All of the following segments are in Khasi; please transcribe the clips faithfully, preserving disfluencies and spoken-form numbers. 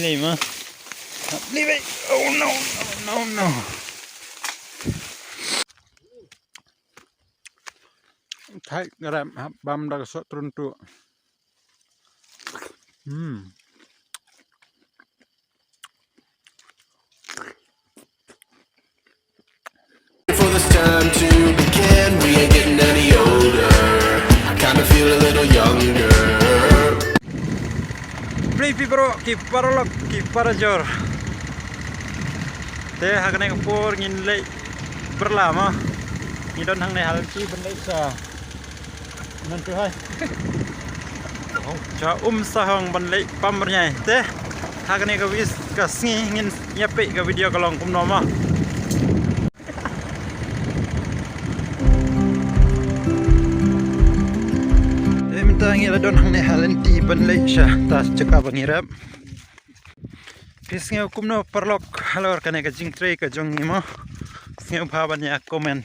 Hey ma. Hap liwei. Oh no, no, no, no. Thait ngarap hap bam da ka soh trun tu. Hmm. For this time to begin, we ain't getting any older. I kinda feel a little younger. Phi para ki paralok ki parajor. Te ha kane ka por ngin leit bylla ma. Ngi don hangne ha lynti ban leit sha Ngan tu hai. Cha um sahong ban leh pam rnyai te. Ha kane ka wis ka sngi ngin ïa peit ka video ka long kumno ma. Te mynta ngi la don hangne ha lynti ban leh sha ta jaka ba ngi rep. Phi sngew kumno paralok halor kane ka jingtrei ka jong ngi mo. Sngewbha ban ïa comment.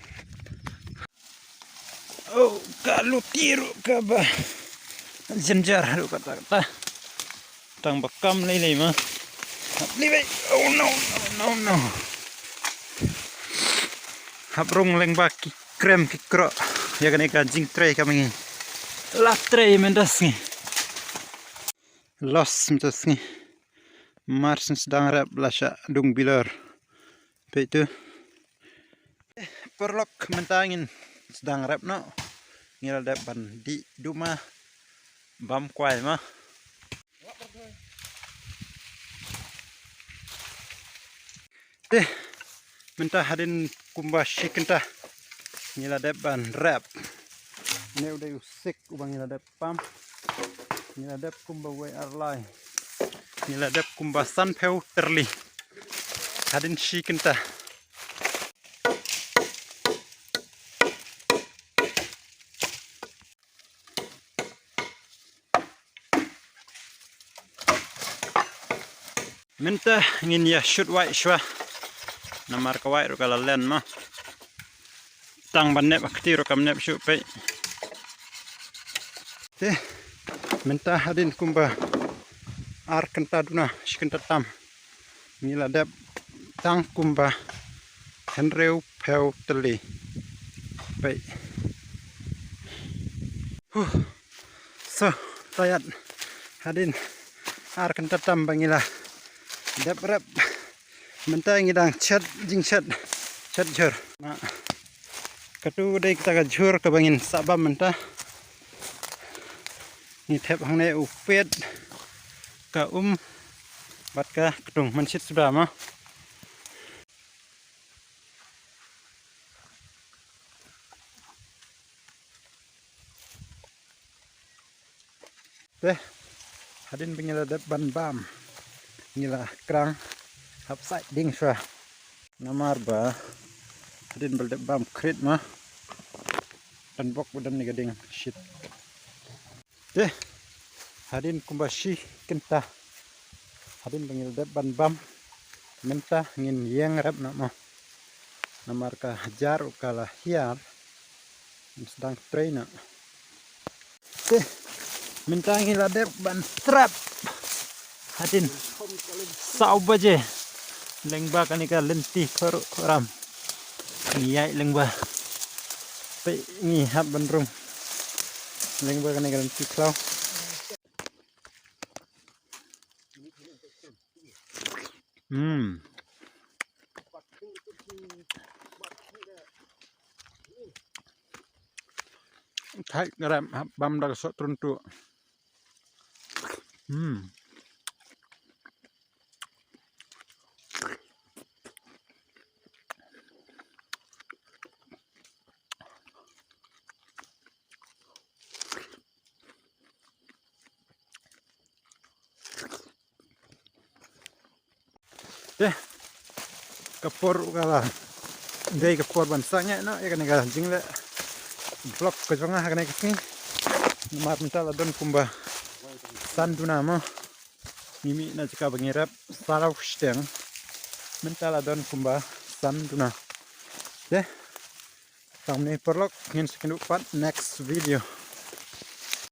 Oh, ka luti ruh kaba jynjar ruh kata kata. Tang ba kam lei lei ma. Hap liwei. Oh no, no, no, no. Hap rung lyngba ki krem ki krok. Ïa kane ka jingtrei ka ma ngi la trei mynta sngi. Los mynta sngi. Mar syn sdang rep la shah dung bilor. Peit tu. Paralok mynta ngin sdang rep noh. Ngi la dep ban dih duma bam kwai ma. Te mynta hadien kumba shi kynta ngi la dep ban rep. Ne u dei u sik uba ngi la dep pam. Ngi la dep kumba wei ar lai. Ngi la dep kumba sanphew tylli hadien shi kynta. Mynta ngin ïa shut wai shwa. Namar ka wai ruh ka la len ma. Tang ban nep ha kti ruh kam nep shuh peit. Te mynta hadien kumba ar kynta duna shi kynta tam. Ngi la dep tang kumba hynriew phew tylli. Peit. Huh. So tired. Hadien ar kynta tam ba ngi la dep rep. Mynta ngi dang chet jingshet chet jhur. Ma katu dei kata ka jhur kaba ngin sah bam mynta. Ngi thep hangne u pet ka um bad ka ktung mynshit sbam ma. Te hadien ba ngi la dep ban bam ngi la krang hap sait ding shwa. Namar ba hadien ba la dep bam khrit ma. Don bok ba don ni ka ding shit. Te hadien kumba shi kynta hadien ba ngi la dep ban bam mynta ngin ïeng rep noh ma. Namar ka hajar u ka la hiar. Sdang trei noh. Te mynta ngi la dep ban trep hadien saw baje. Lyngba kane ka lynti kor ram ngi ïaid lyngba. Peit ngi hap ban rung lyngba kane ka lynti khlaw. Hmm. Thait ngarem hap bam da ka soh trun tu. Hmm. Te ka por ka la dei ka por ban sangeh noh ïa kane ka jingleh vlog ka jong nga ha kane ka sngi. Namar mynta la don kumba san duna mo. Ngi mih na jaka ba ngi rep saw shiteng. Mynta la don kumba san duna. Te tang mynne paralok ngin sa ïakynduh pat next video.